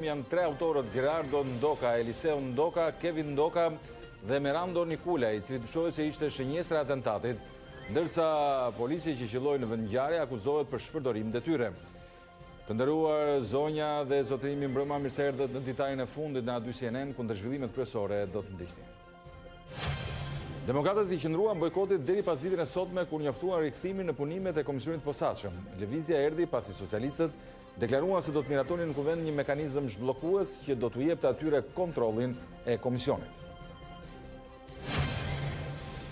Janë tre autorët Gerardo Ndoka, Eliseo Ndoka, Kevin Ndoka dhe Merando Nikulaj, i cili dyshohet se ishte shënjestra e atentatit, ndërsa polici që qëlloi në vendngjarje akuzohet për shpërdorim detyre. Të nderuar zonja dhe zotërinj, mirëmbrëma, mirë se erdhët në ditarin e fundit në A2 CNN, ku ndër zhvillimet kryesore do të ndiqni. Demokratët i qëndruan bojkotit deri pasditen e sotme kur njoftuan rikthimin në punimet e Komisionit të Posaçëm. Lëvizja erdhi pasi socialistët deklaruan se do të miratonin në kuvend një mekanizëm zhbllokues që do t'u jepte atyre kontrollin e komisionit.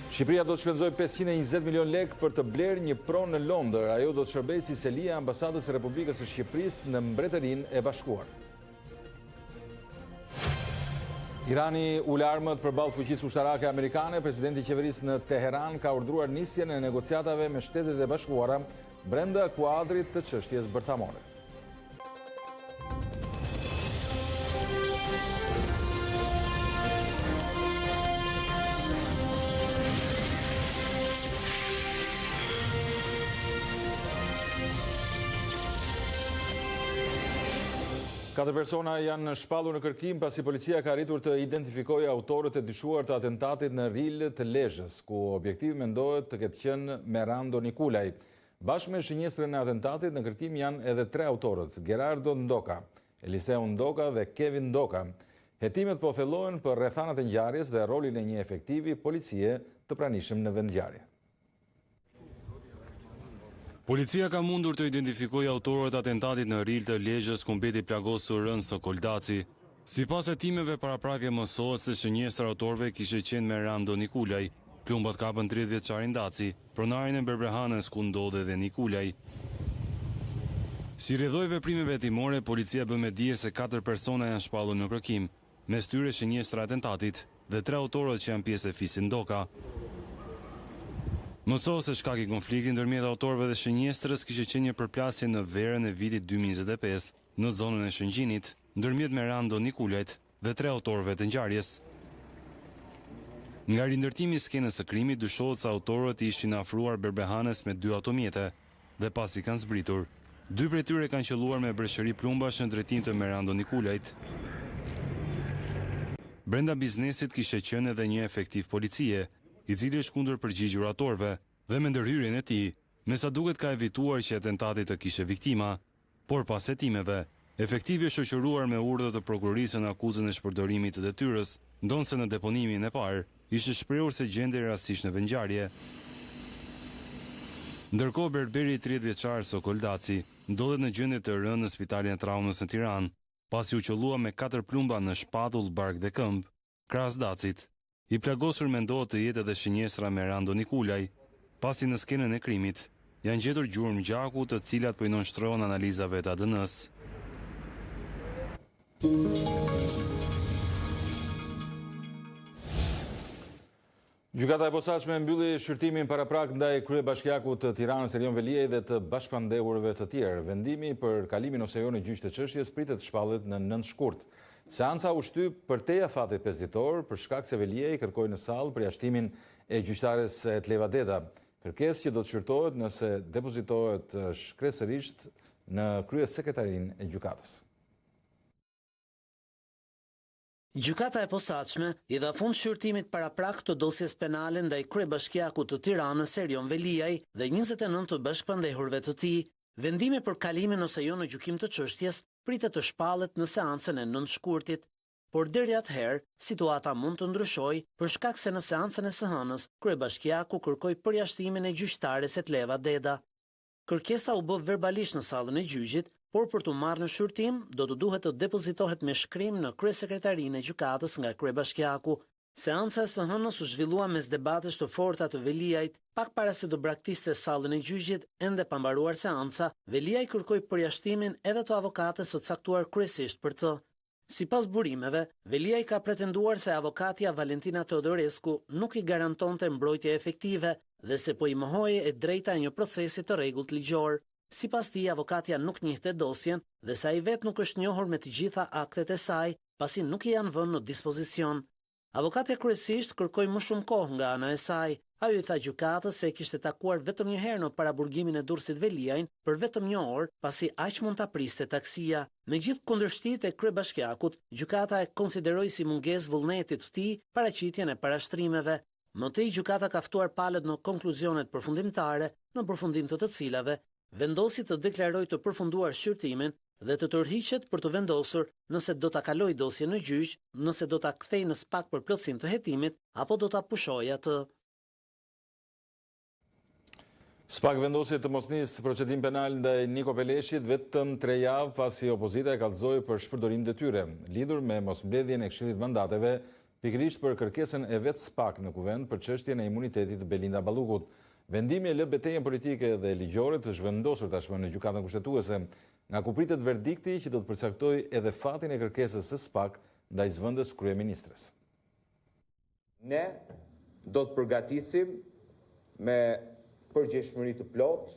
Shqipëria do të shpenzojë 520 milion lekë për të blerë një pronë në Londër. Ajo do të shërbejë si selia e ambasadës së Republikës së Shqipërisë në Mbretërinë e Bashkuar. Irani ul armët përballë fuqisë ushtarake amerikane, presidenti i qeverisë në Teheran ka urdhëruar nisjen e negociatave me Shtetet e Bashkuara brenda kuadrit të çështjes bërthamore. Katër persona janë shpallur në kërkim pasi policia ka arritur të identifikojë autorët e dyshuar të atentatit në Rilë të Lezhës, ku objektivi mendohet të ketë qenë Merando Nikulaj. Bashkë me shënjestrën e atentatit në kërkim janë edhe tre autorët, Gerardo Ndoka, Eliseo Ndoka dhe Kevin Ndoka. Hetimet po thellohen për rrethanat e ngjarjes dhe rolin e një efektivi policie të pranishëm në vendngjarje. Policia ka mundur të identifikojë autorët e atentatit në Rilë të Lezhës ku mbeti plagosur rëndë Sokol Daci. Sipas hetimeve paraprake mësohet se shënjestra e autorëve kishte qenë Merando Nikulaj. Plumbat kapën 30 vjeçarin Daci, pronarin e Berberhanes ku ndodhej dhe Nikulaj. Si rrjedhojë e veprimeve hetimore, policia bën me dije se katër persona janë shpallur në kërkim, mes tyre shënjestra e atentatit dhe tre autorët që janë pjesë e fisit Ndoka. Mësohet se shkak i konfliktit ndërmjet autorëve dhe shënjestrës kishte qenë një përplasje në verën e vitit 2025 në zonën e Shëngjinit, ndërmjet Merando Nikulajt dhe tre autorëve të ngjarjes. Nga rindërtimi i skenës së krimit dyshohet se autorët i ishin afruar Berberhanes me dy automjete dhe pasi kanë zbritur, dy prej tyre kanë qëlluar me breshëri plumbash në drejtim të Merando Nikulajt. Brenda biznesit kishte qenë edhe një efektiv policie, i cili është kundërpërgjigjur autorëve dhe me ndërhyrjen e tij, me sa duket ka evituar që atentati të kishte viktima. Por pas hetimeve, efektivi është shoqëruar me urdhër të prokurorisë në akuzën e shpërdorimit të detyrës, ndonëse në deponimin e parë, ishte shprehur se gjendej rastësisht në vendngjarje. Ndërkohë, berberi 30 vjeçar Sokol Daci ndodhet në gjendje të rëndë në spitalin e traumës në Tiranë, pasi u qëllua me katër plumba në shpatull, bark dhe këmbë. Krahas Dacit, i plagosur mendohet të jetë edhe shënjestra Merando Nikulaj, pasi në skenën e krimit janë gjetur gjurmë gjaku të cilat po i nënshtrohen analizave të ADN-së. Gjykata e Posaçme mbylli shqyrtimin paraprak ndaj kryebashkiakut të Tiranës Erion Veliaj dhe të bashkëpandehurve të tjerë. Vendimi për kalimin ose jo në gjyq të çështjes pritet të shpallet në 9 shkurt. Seanca u shty përtej afatit 5 ditor për shkak se Veliaj kërkoi në sallë përjashtimin e gjyqtares Etleva Deda. Kërkesë që do të shqyrtohet nëse depozitohet shkresërisht në kryesekretarinë e gjykatës. Gjykata e Posaçme i dha fund shqyrtimit paraprak të dosjes penale ndaj kryebashkiakut të Tiranës Erion Veliaj dhe 29 të bashkëpandehurve të tij. Vendimi për kalimin ose jo në gjykim të çështjes pritet të shpallet në seancën e 9 shkurtit. Por deri atëherë, situata mund të ndryshojë për shkak se në seancën e së hënës, kryebashkiaku kërkoi përjashtimin e gjyqtares Etleva Deda. Kërkesa u bë verbalisht në sallën e gjyqit, por për t'u marrë në shqyrtim, do të duhet të depozitohet me shkrim në kryesekretarinë e gjykatës nga kryebashkiaku. Seanca e së hënës u zhvillua mes debatesh të forta të Veliajt. Pak para se të braktiste sallën e gjyqit, ende pa mbaruar seanca, Veliaj kërkoi përjashtimin edhe të avokates së caktuar kryesisht për të. Sipas burimeve, Veliaj ka pretenduar se avokatja Valentina Teodorescu nuk i garantonte mbrojtje efektive dhe se po i mohohej e drejta e një procesi të rregullt ligjor. Sipas tij, avokatja nuk njihte dosjen dhe se ai vetë nuk është njohur me të gjitha aktet e saj, pasi nuk i janë vënë në dispozicion. Avokatja kryesisht kërkoi më shumë kohë nga ana e saj. Ajo i tha gjykatës se e kishte takuar vetëm një herë në paraburgimin e Durrësit Veliajn për vetëm një orë, pasi aq mund ta priste taksia. Megjithë kundërshtitë e kryebashkiakut, gjykata e konsideroi si mungesë vullneti të tij paraqitjen e parashtrimeve. Më tej gjykata ka ftuar palët në konkluzionet përfundimtare, në përfundim të të cilave vendosi të deklarojë të përfunduar shqyrtimin dhe të tërhiqet për të vendosur nëse do ta kalojë dosjen në gjyq, nëse do ta kthejë në SPAK për plotësim të hetimit apo do ta pushojë atë. SPAK vendosi të mos nisë procedim penal ndaj Niko Peleshit vetëm tre javë pasi opozita e kallëzoi për shpërdorim detyre, lidhur me mosmbledhjen e Këshillit të Mandateve, pikërisht për kërkesën e vetë SPAK në Kuvend për çështjen e imunitetit të Belinda Ballukut. Vendimi e lë betejën politike dhe ligjore të zhvendosur tashmë në Gjykatën Kushtetuese, nga ku pritet verdikti që do të përcaktojë edhe fatin e kërkesës së SPAK ndaj zëvendës kryeministres. Ne do të përgatisim me përgjegjshmëri të plotë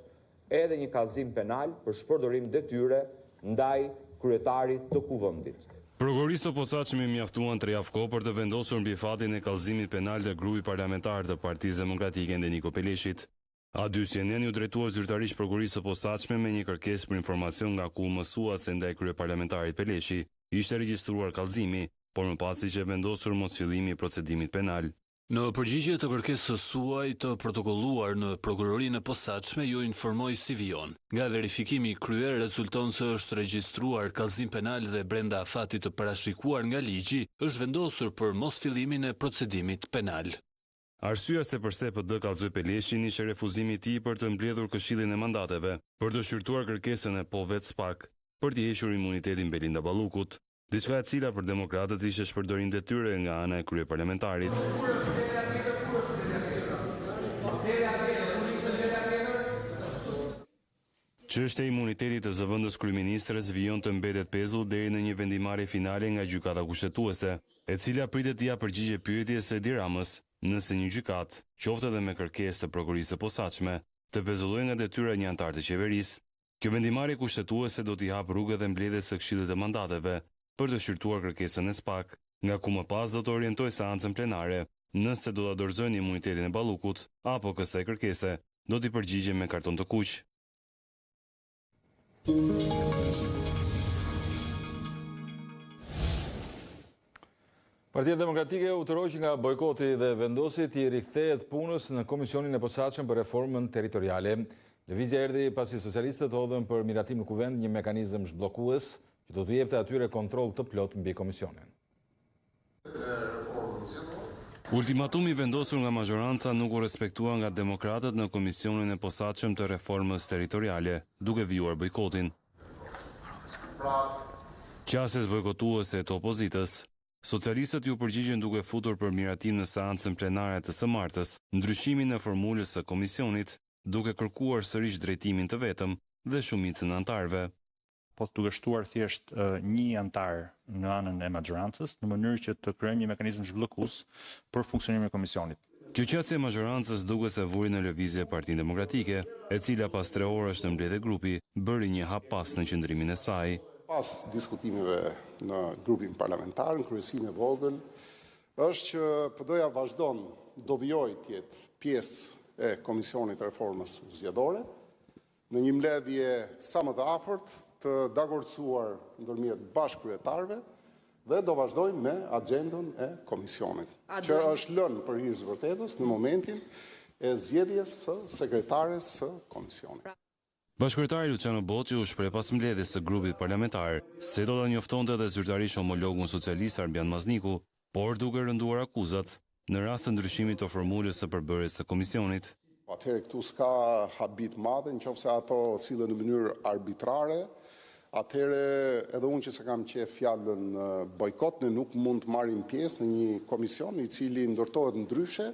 edhe një kallëzim penal për shpërdorim detyre ndaj kryetarit të Kuvendit. Prokurorisë së Posaçme i mjaftuan tre javë kohë për të vendosur mbi fatin e kallëzimit penal të grupit parlamentar të Partisë Demokratike ndaj Niko Peleshit. A2 CNN iu drejtua zyrtarisht Prokurorisë së Posaçme me një kërkesë për informacion nga ku u mësua se ndaj kryeparlamentarit Peleshi ishte regjistruar kallëzimi, por më pas ishte vendosur mosfillimi i procedimit penal. Në përgjigje të kërkesës suaj të protokolluar në Prokurorinë e Posaçme ju informoj si vijon. Nga verifikimi i kryer rezulton se është regjistruar kallëzim penal dhe brenda afatit të parashikuar nga ligji është vendosur për mosfillimin e procedimit penal. Arsyeja se përse PD kallëzoi Peleshin ishte refuzimi i tij për të mbledhur Këshillin e Mandateve, për të shqyrtuar kërkesën e po vetë SPAK, për t'i hequr imunitetin Belinda Ballukut. Diçka e cila për demokratët ishte shpërdorim detyre nga ana e kryeparlamentarit. Çështja e imunitetit të zëvendës kryeministres vijon të mbetet pezull deri në një vendimmarrje finale nga Gjykata Kushtetuese, e cila pritet t'i japë përgjigje pyetjes së Edi Ramës, nëse një gjykatë, qoftë edhe me kërkesë të Prokurorisë së Posaçme, të pezullojë nga detyra një anëtar të qeverisë, Kjo vendimmarrje kushtetuese do t'i hapë rrugë edhe mbledhjes së Këshillit të Mandateve për të shqyrtuar kërkesën e SPAK, nga ku më pas do të orientojë seancën plenare nëse do ta dorëzojnë imunitetin e Ballukut apo kësaj kërkese do t'i përgjigjen me karton të kuq. Partia Demokratike u tërhoq nga bojkoti dhe vendosi t'i rikthehet punës në Komisionin e Posaçëm për Reformën Territoriale. Lëvizja erdhi pasi socialistët hodhën për miratim në Kuvend një mekanizëm zhbllokues që do t'u jepte atyre kontroll të plotë mbi komisionin. Ultimatumi i vendosur nga mazhoranca nuk u respektua nga demokratët në Komisionin e Posaçëm të Reformës Territoriale, duke vijuar bojkotin. Qasjes bojkotuese të opozitës, socialistët iu përgjigjën duke futur për miratim në seancën plenare të së martës ndryshimin e formulës së komisionit, duke kërkuar sërish drejtimin të vetëm dhe shumicën e anëtarëve. po duke shtuar thjesht një anëtar në anën e maxhorancës, në mënyrë që të krijojmë një mekanizëm zhbllokues për funksionimin e komisionit. Kjo qasje e mazhorancës duket se vuri në lëvizje Partinë Demokratike, e cila pas tre orësh në mbledhje grupi, bëri një hap pas në qëndrimin e saj. Pas diskutimeve në grupin parlamentar, në kryesinë e vogël, është që PD-ja vazhdon, do vijojë të jetë pjesë e Komisionit të Reformës Zgjedhore, Në një mbledhje sa më të afërt, të dakordësuar ndërmjet bashkëkryetarëve dhe do vazhdojmë me axhendën e komisionit, që është lënë për hir të së vërtetës në momentin e zgjedhjes së sekretares së komisionit. Bashkëkryetari Luçiano Boçi u shpreh pas mbledhjes së grupit parlamentar se do ta njoftonte edhe zyrtarisht homologun socialist Arbjan Mazniku, por duke rënduar akuzat, në rast të ndryshimit të formulës së përbërjes së komisionit. Atëherë këtu s'ka habi të madhe, në qoftë se ato sillen në mënyrë arbitrare, atëherë edhe unë që s'e kam qejf fjalën bojkot, ne nuk mund të marrim pjesë në një komision i cili ndërtohet ndryshe,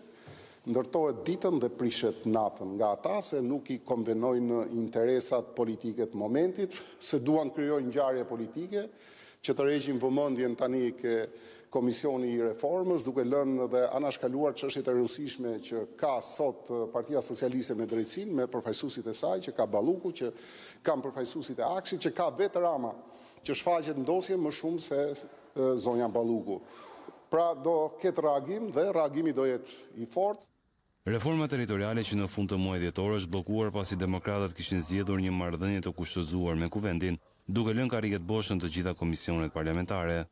ndërtohet ditën dhe prishet natën nga ata se nuk i konvenojnë interesat politike të momentit, se duan të krijojnë ngjarje politike, që tërheqin vëmendjen tani ke Komisioni i Reformës, duke lënë dhe anashkaluar çështjet e rëndësishme që ka sot Partia Socialiste me drejtësinë, me përfaqësuesit e saj, që ka Balluku, që kanë përfaqësuesit e AKSHI-t, që ka vetë Rama, që shfaqet në dosje më shumë se zonja Balluku. Pra do ketë reagim dhe reagimi do jetë i fortë. Reforma territoriale që në fund të muajit dhjetor është bllokuar pasi demokratët kishin zgjedhur një marrëdhënie të kushtëzuar me Kuvendin, duke lënë karriget bosh në të gjitha komisionet parlamentare.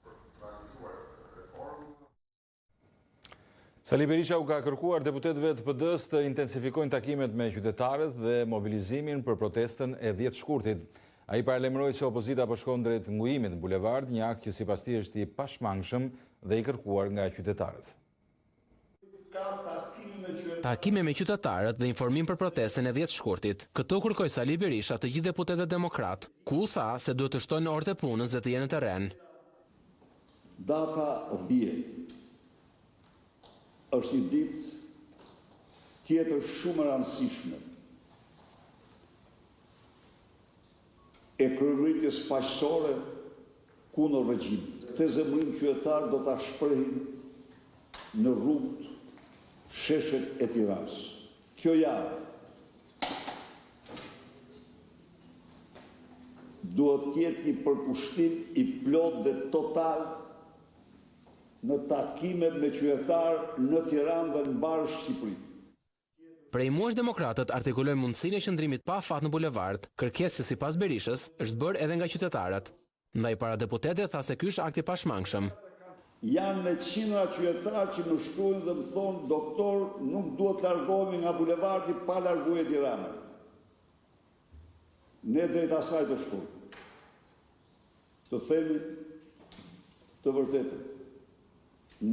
Sali Berisha u ka kërkuar deputetëve të PD-së të intensifikojnë takimet me qytetarët dhe mobilizimin për protestën e 10 shkurtit. Ai paralajmëroi se opozita po shkon drejt ngujimit në bulevard, një akt që sipas tij është i pashmangshëm dhe i kërkuar nga qytetarët. Takime me qytetarët dhe informim për protestën e 10 shkurtit. Këto u kërkoi Sali Berisha të gjithë deputetëve demokratë, ku u tha se duhet të shtojnë orët e punës dhe të jenë në terren. Data 10 është një ditë tjetër shumë e rëndësishme e kryengritjes paqësore kundër regjimit. Këtë zemërim qytetar do ta shprehin në rrugët, sheshet e Tiranës. Kjo javë duhet të jetë një përkushtim i plotë dhe total në takime me qytetarë në Tiranë dhe në mbarë Shqipërinë. Prej muajsh demokratët artikulojnë mundësinë e qëndrimit pa afat në bulevard, kërkesë që sipas Berishës, është bërë edhe nga qytetarët. Ndaj para deputetëve tha se ky është akt i pashmangshëm. Janë me qindra qytetarë që më shkruajnë dhe më thonë doktor nuk duhet të largohemi nga bulevardi pa largu Edi Ramën. Ne drejt asaj do shkojmë. Të themi të vërtetën.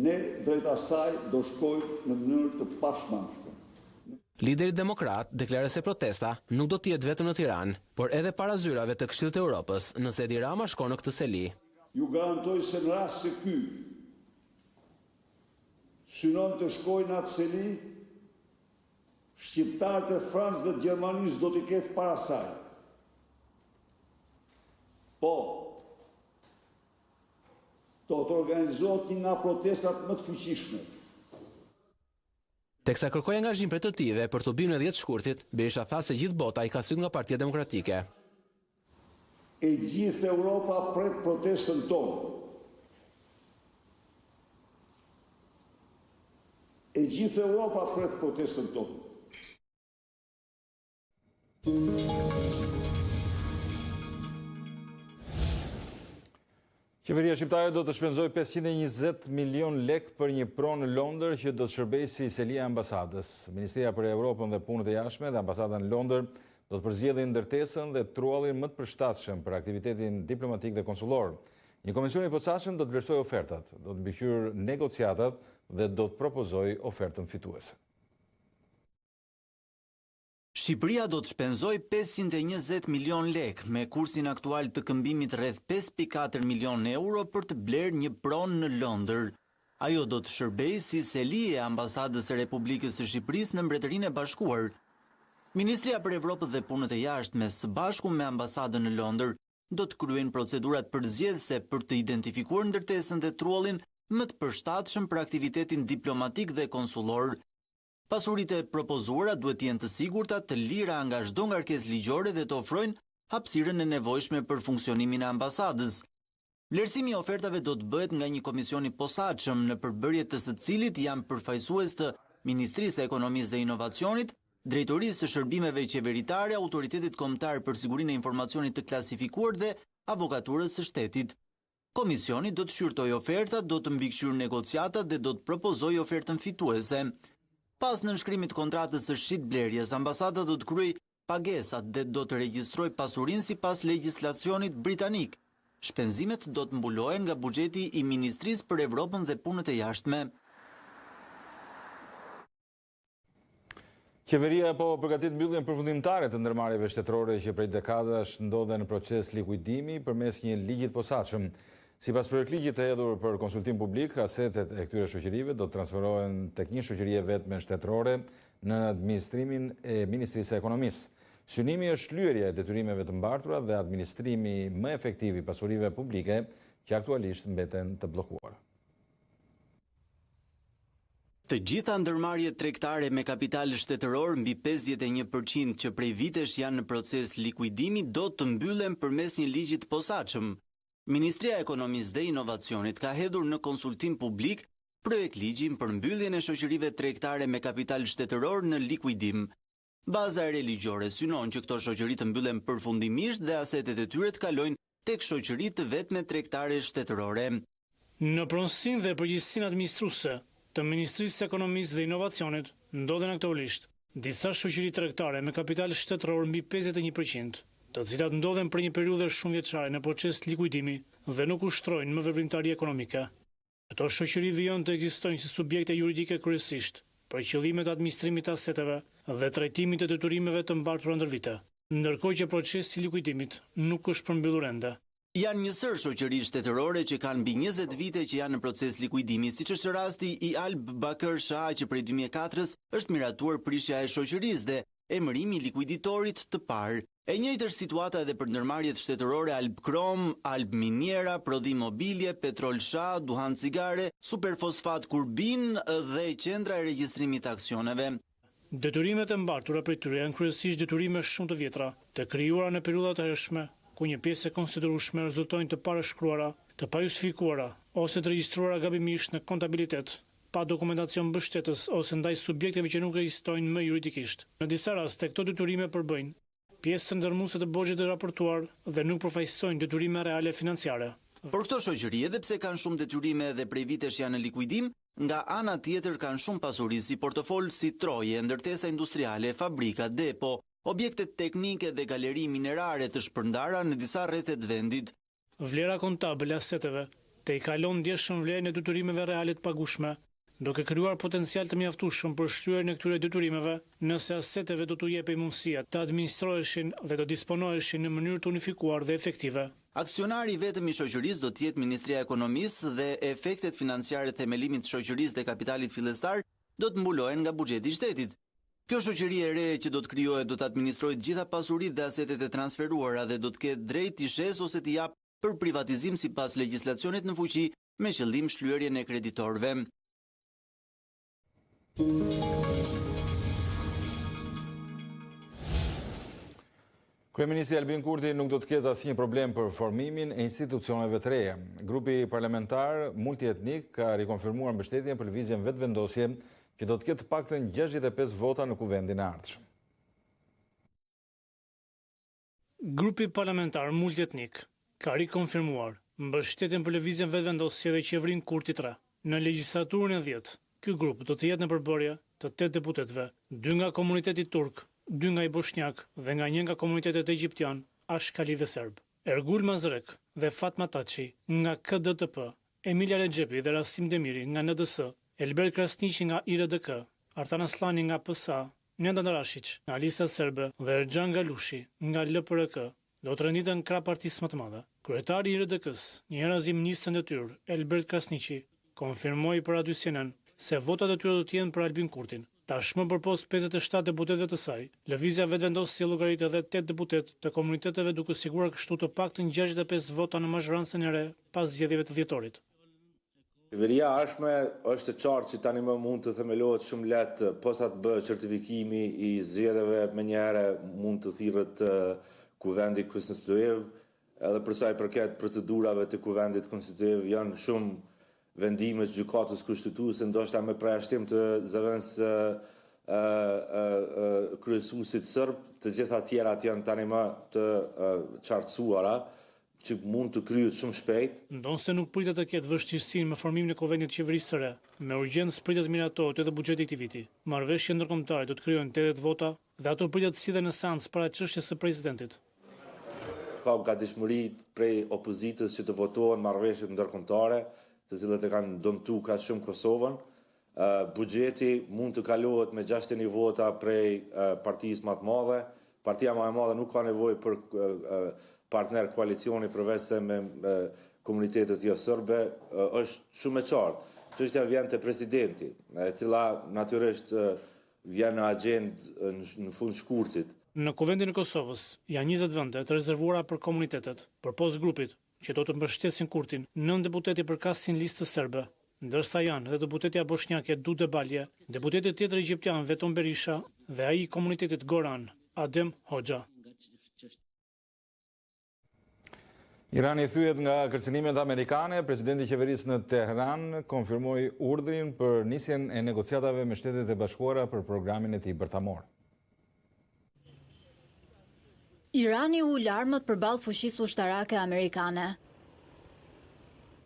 Ne drejt asaj do shkojmë në mënyrë të pashmangshme. Lideri demokrat deklaroi se protesta nuk do të jetë vetëm në Tiranë, por edhe para zyrave të Këshillit të Europës, nëse Edi Rama shkon në këtë seli. Ju garantoj se në rast se ky synon të shkojë në atë seli, shqiptarët e Francës dhe të Gjermanisë do t'i ketë para saj. Po, do të organizohet një nga protestat më të fuqishme. Teksa kërkoi angazhim prej të tijve për tubimin e 10 shkurtit, Berisha tha se gjithë bota i ka sytë nga Partia Demokratike. E gjithë Europa pret protestën tonë. E gjithë Europa pret protestën tonë. Qeveria shqiptare do të shpenzojë 520 milion lek për një pronë në Londër që do të shërbejë si selia e ambasadës. Ministria për Europën dhe Punët e Jashtme dhe ambasada në Londër do të përzgjedhin ndërtesën dhe truallin më të përshtatshëm për aktivitetin diplomatik dhe konsullor. Një komision i posaçëm do të vlerësojë ofertat, do të mbikëqyrë negociatat dhe do të propozojë ofertën fituese. Shqipëria do të shpenzojë 520 milionë lekë, me kursin aktual të këmbimit rreth 5.4 milionë euro për të blerë një pronë në Londër. Ajo do të shërbejë si seli e ambasadës së Republikës së Shqipërisë në Mbretërinë e Bashkuar. Ministria për Evropën dhe Punët e Jashtme, së bashku me ambasadën në Londër, do të kryejnë procedurat përzgjedhëse për të identifikuar ndërtesën dhe truallin më të përshtatshëm për aktivitetin diplomatik dhe konsullor. Pasuritë e propozuara duhet të jenë të sigurta, të lira nga çdo ngarkesë ligjore dhe të ofrojnë hapësirën e nevojshme për funksionimin e ambasadës. Vlerësimi i ofertave do të bëhet nga një komision i posaçëm, në përbërje të së cilit janë përfaqësues të Ministrisë së Ekonomisë dhe Inovacionit, Drejtorisë së Shërbimeve Qeveritare, Autoritetit Kombëtar për Sigurinë e Informacionit të Klasifikuar dhe Avokaturës së Shtetit. Komisioni do të shqyrtojë ofertat, do të mbikëqyrë negociatat dhe do të propozojë ofertën fituese. Pas nënshkrimit të kontratës së shitblerjes, ambasada do të kryejë pagesat dhe do të regjistrojë pasurinë sipas legjislacionit britanik. Shpenzimet do të mbulohen nga buxheti i Ministrisë për Evropën dhe Punët e Jashtme. Qeveria po përgatit mbylljen përfundimtare të ndërmarrjeve shtetërore që prej dekadash ndodhen në proces likuidimi përmes një ligji të posaçëm. Sipas projektligjit të hedhur për konsultim publik, asetet e këtyre shoqërive do të transferohen tek një shoqëri e vetme shtetërore në administrimin e Ministrisë së Ekonomisë. Synimi është shlyerja e detyrimeve të mbartura dhe administrimi më efektiv i pasurive publike që aktualisht mbeten të bllokuara. Të gjitha ndërmarrjet tregtare me kapital shtetëror mbi 51% që prej vitesh janë në proces likuidimi do të mbyllen përmes një ligji të posaçëm. Ministria e Ekonomisë dhe Inovacionit ka hedhur në konsultim publik Projektligjin për mbylljen e shoqërive tregtare me kapital shtetëror në likuidim. Baza e re ligjore synon që këto shoqëri të mbyllen përfundimisht dhe asetet e tyre të kalojnë tek shoqëri të vetme tregtare shtetërore. Në pronësinë dhe përgjegjësinë administruese të Ministrisë së Ekonomisë dhe Inovacionit ndodhen aktualisht disa shoqëri tregtare me kapital shtetëror mbi 51 për qind, të cilat ndodhen prej një periudhe shumëvjeçare në proces likuidimi dhe nuk ushtrojnë më veprimtari ekonomike. Këto shoqëri vijojnë të ekzistojnë si subjekte juridike kryesisht për qëllime të administrimit të aseteve dhe trajtimit të detyrimeve të mbartura ndër vite, ndërkohë që procesi i likuidimit nuk është përmbyllur ende. Janë një sërë shoqëri shtetërore që kanë mbi 20 vite që janë në proces likuidimi, siç është rasti i Alb Bakër SHA që prej 2004-s është miratuar prishja e shoqërisë dhe emërimi i likuiditorit të parë. E njëjtë është situata edhe për ndërmarrjet shtetërore Albkrom, Alb Miniera, Prodhim Mobilje, Petrol SHA, Duhan Cigare, Superfosfat Kurbin dhe Qendra e Regjistrimit të Aksioneve. Detyrimet e mbartura prej tyre janë kryesisht detyrime shumë të vjetra, të krijuara në periudha të hershme, ku një pjesë e konsiderueshme rezultojnë të parashkruara, të pajustifikuara ose të regjistruara gabimisht në kontabilitet, pa dokumentacion mbështetës ose ndaj subjekteve që nuk ekzistojnë më juridikisht. Në disa raste, këto detyrime përbëjnë pjesën dërrmuese të borxhit të raportuar dhe nuk përfaqësojnë detyrime reale financiare. Por këto shoqëri, edhe pse kanë shumë detyrime dhe prej vitesh janë në likuidim, nga ana tjetër kanë shumë pasuri si portofol si troje, ndërtesa industriale, fabrika, depo, objekte teknike dhe galeri minerare të shpërndara në disa rrethe të vendit. Vlera kontabël e aseteve tejkalon ndjeshëm vlerën e detyrimeve reale të pagueshme, duke krijuar potencial të mjaftueshëm për shlyerjen e këtyre detyrimeve nëse aseteve do t'u jepej mundësia të administroheshin dhe të disponoheshin në mënyrë të unifikuar dhe efektive. Aksionari i vetëm i shoqërisë do të jetë Ministria e Ekonomisë dhe efektet financiare të themelimit të shoqërisë dhe kapitalit fillestar do të mbulohen nga buxheti i shtetit. Kjo shoqëri e re që do të krijohet do të administrojë të gjitha pasuritë dhe asetet e transferuara dhe do të ketë drejt t'i shesë ose t'i japë për privatizim sipas legjislacionit në fuqi me qëllim shlyerjen e kreditorëve. Kryeministri Albin Kurti nuk do të ketë asnjë problem për formimin e institucioneve të reja. Grupi parlamentar multietnik ka rikonfirmuar mbështetjen për lëvizjen Vetëvendosje që do të ketë të paktën 65 vota në kuvendin e ardhshëm. Grupi parlamentar multietnik ka rikonfirmuar mbështetjen për lëvizjen Vetëvendosje dhe qeverinë Kurti 3. Në legjislaturën e 10, ky grup do të jetë në përbërje të 8 deputetëve, dy nga komuniteti turk, dy nga ai boshnjak dhe nga një nga komunitetet egjiptian, ashkali dhe serb. Ergul Mazrek dhe Fatma Taçi nga KDTP, Emilia Rexhepi dhe Rasim Demiri nga NDS, Elbert Krasniqi nga IRDK, Artan Asllani nga PSA, Nenad Rashiq nga Lista Serbe dhe Erxhan Galushi nga LPRK do të renditen krah partisë më të madhe. Kryetari i IRDK-së, njëherazi ministër në detyrë, Elbert Krasniqi, konfirmoi për Radio CNN se votat e tyre do të jenë për Albin Kurtin. Tashmë përpos 57 deputetëve të saj, Lëvizja Vetëvendosje llogarit edhe 8 deputetë të komuniteteve duke siguruar kështu të paktën 65 vota në mazhorancën e re pas zgjedhjeve të dhjetorit. Qeveria e ardhshme është e qartë që tani më mund të themelohet shumë lehtë posa të bëhet certifikimi i zgjedhjeve menjëherë mund të thirret Kuvendi Konstitutiv edhe për sa i përket procedurave të Kuvendit Konstitutiv janë shumë vendime të Gjykatës Kushtetuese ndoshta me përjashtim të zëvendës kryesuesit serb të gjitha tjerat janë tani më të qartësuara që mund të kryhet shumë shpejt. Ndonëse nuk pritet të ketë vështirësi me formimin e Kuvendit të Qeverisë së re, me urgjencë pritet të miratohet edhe buxheti i këtij viti. Marrëveshjet ndërkombëtare do të krijojnë 80 vota dhe ato pritet të sillen në seancë para çështjes së presidentit. Ka gatishmëri prej opozitës që të votohen marrëveshjet ndërkombëtare, të cilat e kanë dëmtuar kaq shumë Kosovën. Buxheti mund të kalohet me 61 vota prej partisë më të madhe. Partia më e madhe nuk ka nevojë për partner koalicioni përveç se me komunitetet jo serbe, është shumë e qartë. Çështja vjen te presidenti, e cila natyrisht vjen në agjendë në fund shkurtit. Në Kuvendin e Kosovës janë 20 vende të rezervuara për komunitetet, përpos grupit që do të mbështesin Kurtin, nëntë deputetë i përkasin listës serbe, ndërsa janë edhe deputetja boshnjake Dude Balje, deputeti tjetër egjiptian Veton Berisha dhe ai i komunitetit Goran, Adem Hoxha. Irani thyhet nga kërcënimet amerikane, presidenti i qeverisë në Teheran konfirmoi urdhrin për nisjen e negociatave me Shtetet e Bashkuara për programin e tij bërthamor. Irani ul armët përballë fuqisë ushtarake amerikane.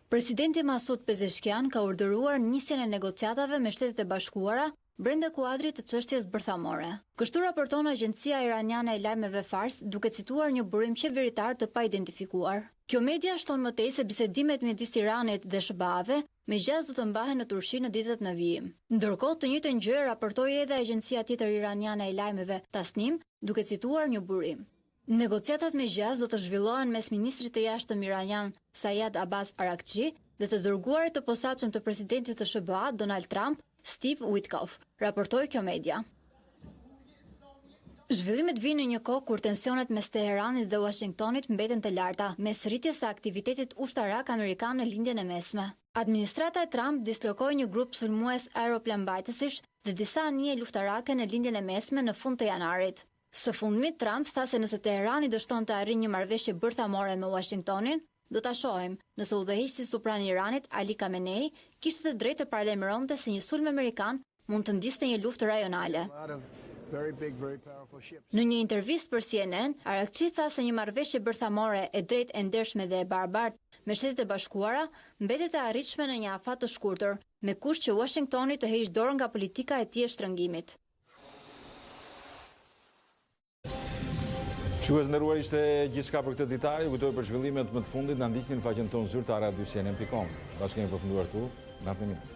Presidenti Masoud Pezeshkian ka urdhëruar nisjen e negociatave me Shtetet e Bashkuara brenda kuadrit të çështjes bërthamore. Kështu raporton agjencia iraniane e lajmeve Fars duke cituar një burim qeveritar të paidentifikuar. Kjo media shton më tej se bisedimet midis Iranit dhe SHBA-ve me gjasë do të mbahen në Turqi në ditët në vijim. Ndërkohë, të njëjtën gjë e raportoi edhe agjencia tjetër iraniane e lajmeve Tasnim, duke cituar një burim. Negociatat me gjasë do të zhvillohen mes ministrit të Jashtëm iranian Sayad Abbas Araghchi dhe të dërguarit të posaçëm të presidentit të SHBA, Donald Trump, Steve Witkoff, raportoi kjo media. Zhvillimet vijnë në një kohë kur tensionet mes Teheranit dhe Uashingtonit mbeten të larta, mes rritjes së aktivitetit ushtarak amerikan në Lindjen e Mesme. Administrata e Trump dislokoi një grup sulmues aeroplanmbajtësish dhe disa anije luftarake në Lindjen e Mesme në fund të janarit. Së fundmi, Trump tha se nëse Teherani dështon të arrijë një marrëveshje bërthamore me Uashingtonin, do ta shohim, nëse udhëheqësi suprem i Iranit, Ali Khamenei, kishte të drejtë të paralajmëronte se një sulm amerikan mund të ndizte një luftë rajonale. Në një intervistë për CNN, Araghchi tha se një marrëveshje bërthamore e drejtë, e ndershme dhe e barabartë me Shtetet e Bashkuara mbetet e arritshme në një afat të shkurtër, me kusht që Uashingtoni të heqë dorë nga politika e tij e shtrëngimit. Shikues të nderuar ishte gjithçka për këtë ditare, ju kujtoj për zhvillimet më të fundit, na ndiqni në faqen tonë zyrtare a2cnn.com. Bashkë kemi përfunduar këtu, natën e mirë.